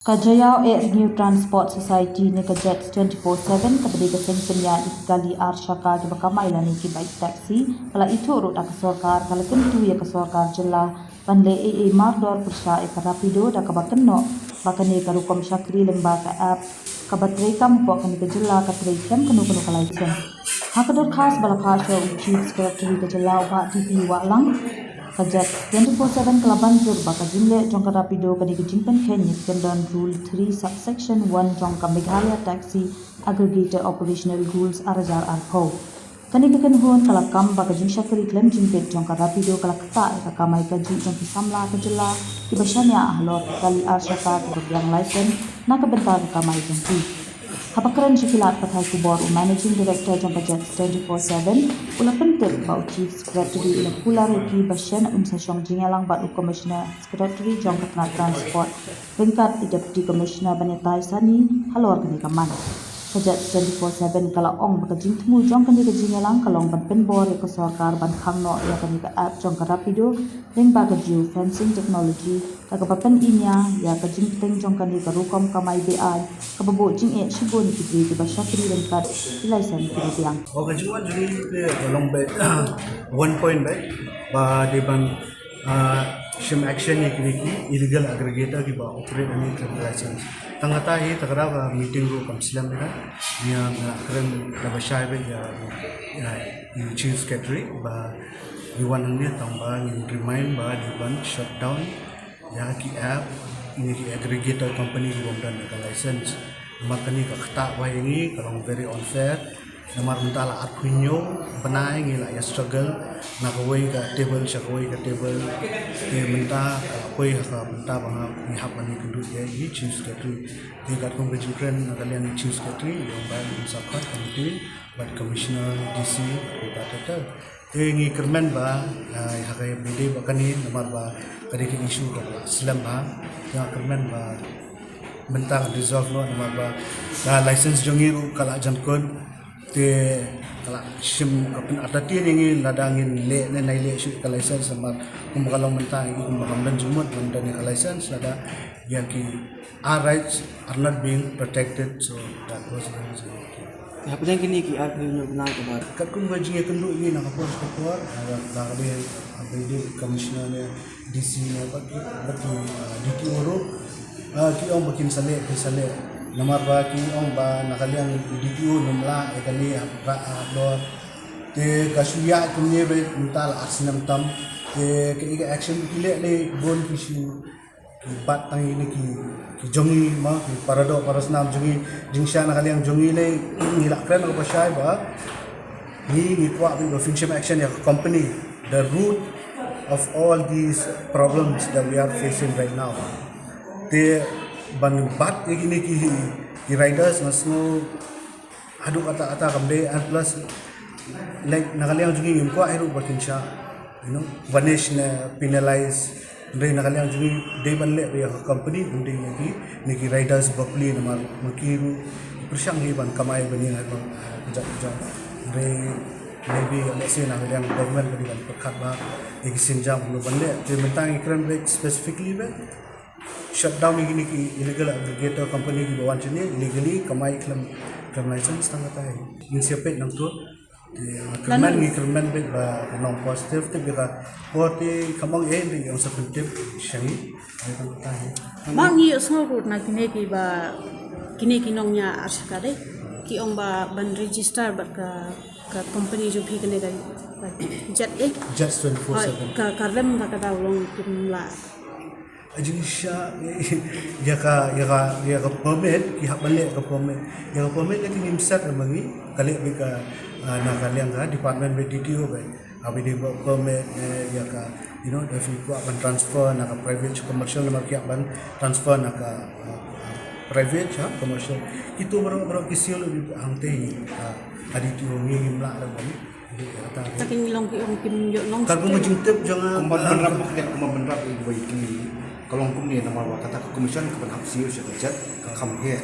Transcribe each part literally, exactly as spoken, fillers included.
Ka Jaiaw Ehrew Transport Society ne ka Jets twenty-four seven, kaba dei ka seng pynïaid ïa ki kali ar shaka kiba kamai lane ki bike taxi, ka la ithuh ruh da ka sorkar, ka la kyntu ïa ka sorkar jylla ban leh ei ei mardor pyrshah ïa ka Rapido, da kaba kynnoh ba kane ka rukom shakri lyngba ka app kaba treikam hapoh kane ka jylla ka trei khlem kano kano ka license. Ha ka dorkhas ba la phah sha u Chief Secretary ka jylla, u Bah T P Wahlang, ka Jets twenty-four seven ka la ban jur ba ka jingleh jong ka Rapido ka dei ka jingpynkheiñ ïa ki kyndon Rule three, Subsection one jong ka Meghalaya Taxi Aggregator Operational Rules ar hajar arphew. Kane ka kynhun ka la kam ba ka jingshakri khlem jingpeit jong ka Rapido ka la ktah ïa ka kamai kajih jong ki samla ka jylla kiba shaniah halor ki kali ar shaka kiba biang license na ka bynta ka kamai jong ki. Haba kren sha ki lad pathai khubor, u Managing Director jong ka Jets twenty-four seven u la pyntip ba u Chief Secretary u la kular ïa ki ba shen un sa shong jingïalang bad u Commissioner Secretary jong ka tnat Transport ryngkat i Deputy Commissioner ban ïatai sani halor kane ka man. Ka Jets twenty-four seven ka la ong ba ka jingthmu jong kane ka jingïalang ka long ban pynbor ïa ka sorkar ban khang noh ïa kane ka app jong ka Rapido lyngba ka geofencing technology, da kaba pyni ïa ka jingpynïeng jong kane ka rukom kamai beaiñ kaba buh jingeh shibun ïa ki briew kiba shakri ryngkat ki license kiba biang. Oh, ka jingwan jong ngi ka long ba one point ba, ba dei ban, ah, shim action ïa ki, ki illegal aggregator kiba operate ani khlem license. Tang kata hi, ta ka daw ka meeting ruh kam slem ïa ka. Ngi ïa kren da ba shai ba ïa, ïa, ïa Chief Secretary ba ngi wan hangne tang ba ngin remind ba dei ban shut down ïa ki app, ïa ki aggregator company ki bym don ka license. Namar kane ka ktah ba ïa ngi ka long very unfair. Namar mynta la arphew hynñiew bnai ngi la ïa struggle na kawei ka table sha kawei ka table. Te mynta ka la poi ha ka mynta ba nga ngi hap ban ïakynduh ïa i Chief Secretary. Te katkum ka jingkren na ka liang i Chief Secretary, ïa ba ngin sa khot ka meeting bad Commissioner, D C, bad kumta ter ter. Te ngi kyrmen ba, ah, ha ka ïa ba dei ba kane namar ba ka dei ka issue kaba la slem ba. Te nga kyrmen ba mynta ka resolve noh namar ba ka license jong ngi ruh ka la jan kut. Te ka la shim ka pynartatien ïa ngi lada ngin leh ne nai leh shuh ka license namar kumba ka long mynta ngi kumba kam don jingmut ban don ïa ka license lada ïa ki our rights are not being protected, so that was the reason. Hapdeng kine ki arphew hynñiew bnai kaba. Katkum ka jingïakynduh ïa ngi na ka por sha ka por, ah, da ka dei, ah, dei Commissioner ne D C ne bad ki, bad ki, ah, D T O ruh, ah, ki ong ba kin sa leh, kin sa leh. Namar ba ki ong ba na ka liang D T O ym lah ïa kane hap, ah, dor. Te ka shu ïaid kumne ba mynta la ar snem tam. Te ka, ka action ki leh leh bun ki shu Ki bat tang ïa kine ki, ki jong ngi ma, ki para doh para snam jong ngi, jingshisha na ka liang jong ngi lei, ngi la kren kaba shai ba ngi, ngi kwah ba phin shim action ïa ka company. The root of all these problems that we are facing right now. Te ban bat ïa kine ki, ki riders nga sngew haduh katta katta kam dei, and plus, like, na ka liang jong ngi ngim kwah hi ruh ba kin shah, you know, punish ne penalize. Hynrei na ka liang jong ngi dei ban leh ba ïa ka company, hynrei ïa ki, ne ki riders bapli namar ma ki ruh pyrshang hi ban kamai ban ïeng ha ka jait ka jong. Hynrei maybe, let's say, na ka liang government ka dei ban pyrkhat ba ïa ki sienjam kumno ban leh. Te mynta ngi kren beit specifically beit shutdown ïa kine ki illegal aggregator company kiba wan shane illegally, kamai khlem, khlem license tang katai. Ngin sa peit nangta. Te kyrmen, ngi kyrmen beit ba ka long positive, tip ïa ka por te kam ong ei, te ong sa pyntip sha ngi. Ai tang katai. Ma ngi ïohsngew ruh na kine kiba, kine ki nongñiah ar shaka dei, ki ong ba ban register bad ka, ka company jong phi kane ka, ka Jet, eh? Jets twenty-four seven. Ka, ka rem ka, ka daw long kim lah. Jingshisha ïa ka, ïa ka, ïa ka permit, ki hap ban leh ka permit. Ïa ka permit lei ki ngim set ma ngi, ka leh beit ka, ah, na ka liang ka department beit, D T O beit. Haba dei ba permit, eh, ïa ka, you know, if you kwah ban transfer na ka private sha commercial, namar ki hap ban transfer na ka, ah, private sha commercial. Kito baroh baroh ki seal hangtei, ah, ha D T O, ngi ngim lah da ban. Kata ki long ki ong kim ïoh long. Katkum ka jingtip jong nga, kumba ban rap, kumba ban rap ïa kiwei ki, ka long kumne namar ba kata ka commission ka ban hap siew sha ka Jet ka kham heh.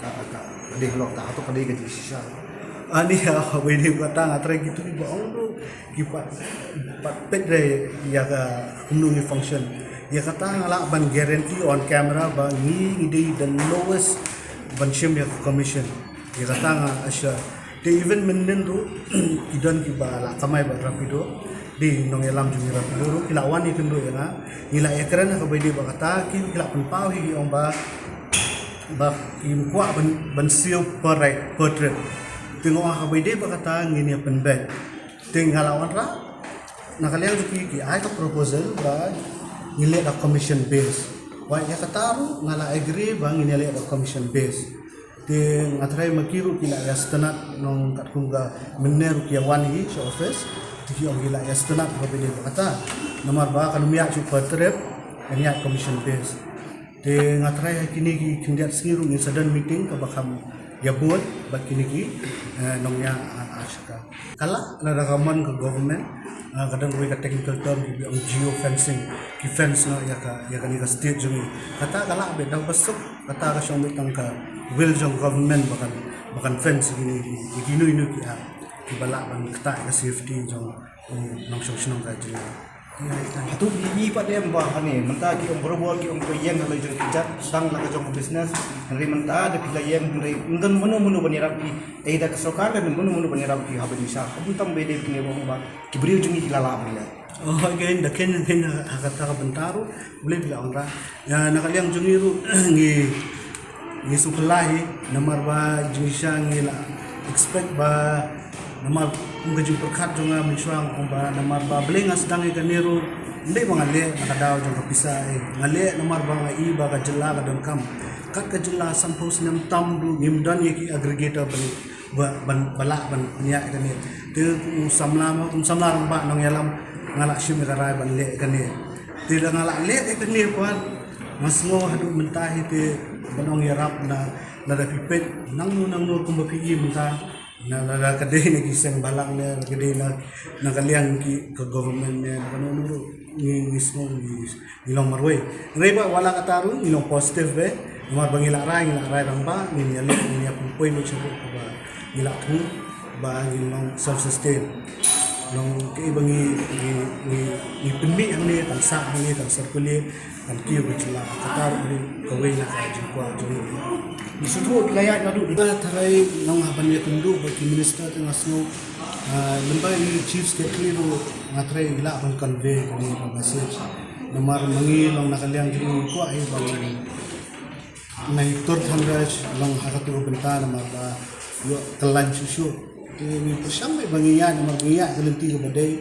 Ka, ka dei halor ta, hato ka dei ka jingshisha? Ani ha, ba dei kata nga trai kitu kiba ong ruh ki pat, pat peit re ïa ka kumno ngi function. Ïa kata nga lah ban guarantee on camera ba ngi ngi dei the lowest ban shim ïa ka commission. Ïa kata nga assure. Te even mynnin ruh ki don kiba la kamai bad Rapido, dei nongïalam jong ngi Rapido ruh ki la wan ïakynduh ïa nga. Ngi la ïakren ha kaba ïadei bad kata, ki ki la pynpaw hi ki ong ba ba kim kwah ban ban siew per ride, per trip. Te nga ong ha kaba ïadei bad kata ngin ïa pynbeit. Te nga la wanrah na ka liang jong ki, ki ai ka proposal ba ngin leh da commission base. Wat ïa kata ruh nga la agree ba ngin ïa leh da commission base. Te nga tharai ma ki ruh ki la ïa sngewtynnat, nong katkum ka mynne ruh ki ïa wan hi sha office. Te ki ong ki la ïa sngewtynnat ha kaba ïadei bad kata. Namar ba kan ym ïaid shuh per trip, kan ïaid commission base. Te nga tharai ha kine ki khyndiat sngi ruh ngin sa don meeting kaba kham ïa bud bad kine ki, eh, nongñiah, ah, ar shaka. Ka lah lada ka mon ka government, ah, ka don kawei ka technical term kiba ong geo fencing, ki fence noh ïa ka, ïa kane ka state jong ngi. Kata ka lah beit, da kaba suk kata ka shong beit tang ka will jong government ba kan, ba kan fence ïa kine ki, ïa kino kino ki ar kiba lah ban ktah ïa ka safety jong u nongshong shnong ka jylla. Hato phi i pat em ba hane mynta ki ong barabor ki ong ka ïeng ha la jong ki jait sdang la ka jong ka business, hynrei mynta da phi la ïeng hynrei ym don mano mano ban ïarap phi, ei da ka sorkar lane mano mano ban ïarap phi haba dei sha, khamtam ba dei phi ne ba ong ba ki briew jong ngi ki la lah ban leh. Oh, again, da ken ken ha kata ka bynta ruh, Blei phi la wanrah. Ïa na ka liang jong ngi ruh ngi ngi sngewphylla hi, namar ba jingshisha ngi la expect ba, namar kum ka jingpyrkhat jong nga mynshuwa nga ong ba namar ba balei nga sdang ïa kane ruh, ym dei ba nga leh na ka daw jong ka pisa, eh, nga leh namar ba nga i ba ka jylla ka donkam. Kat ka jylla sanphew snem tam ruh ngim don ïa ki aggregator ban, ba, ban, ba lah ban pynïaid ïa kane. Te u samla ma, u samla rangbah nongïalam, nga la shim ïa ka rai ban leh ïa kane. Te da nga la leh ïa kane pat, nga sngew haduh mynta hi te ban ong ïarap na, lada phi peit nangno nangno kumba phi i mynta, na lada ka dei na ki seng balang ne ka dei na, na ka liang ki ka government ne na kano kano ruh ngi, ngi sngew ngi, ngi long marwei. Hynrei ba wat la katta ruh ngi long positive beit. Namar ba ngi la rai, ngi la rai rangbah, ngin ïaleh, ngin ïa pynpoi mynshuwa kaba ngi la thung ba ngin long self sustain. Long kaei ba ngi, ngi, ngi, ngi pynmih hangne kan sah, hangne kan circulate, kan kiew ka jylla. Kata ruh kawei na ka jingkwah jong ngi. Ngi sngewthuh phi la ïaid naduh. Nga tharai nong haba ngi ïakynduh bad ki minister te nga sngew, ah, lymda i chief secretary ruh nga tharai i lah ban convey kane ka message. Namar ma ngi long na ka liang jong ngi kwah hi ba ngi Nai tur than raj long ha katu ka bynta namar ba ïoh kyllain shuh shuh. Te ngi pyrshang beit ba ngi ïaid namar ba ngi ïaid ka lynti kaba dei.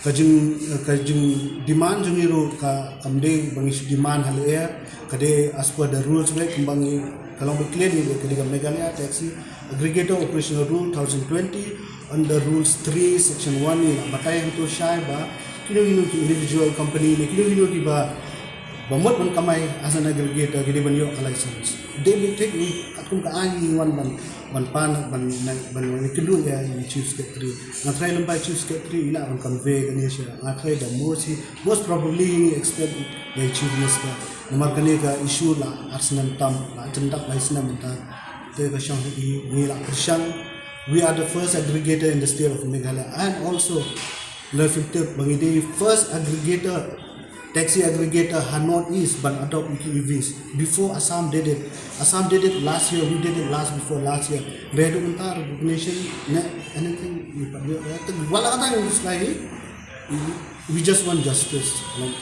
Ka jing, ka jing demand jong ngi ruh ka, kam dei ba ngi shu demand ha lyer. Ka dei as per the rules beit kumba ngi, ka long beit clear ngi beit, ka dei ka Meghalaya Taxi Aggregator Operational Rule two thousand twenty, under Rules three, Section one, ngi la batai hangto shai ba kino kino ki individual company ne kino kino kiba ba mut ban kamai as an aggregator ki dei ban ïoh ka license. Dei ban thik ngi katkum ka aiñ ngi wan ban, ban pan, ban, ban, ban, ban kynduh ïa i chief secretary. Nga tharai lymbai chief secretary i lah ban convey kane sha, nga tharai da most, most probably ngi expect da i chief minister. Namar kane ka issue la ar snem tam, la jyndak lai snem mynta. Te ka shong hi ngi la pyrshang. We are the first aggregator in the state of Meghalaya and also Lafilter ba ngi dei first aggregator, taxi aggregator ha North East ban adopt ïa ki E Vs. Before Assam did it. Assam did it last year, we did it last before last year. Hynrei haduh mynta recognition ne anything ngi pat ïoh. Wat la katta ngi slai hi. We just want justice.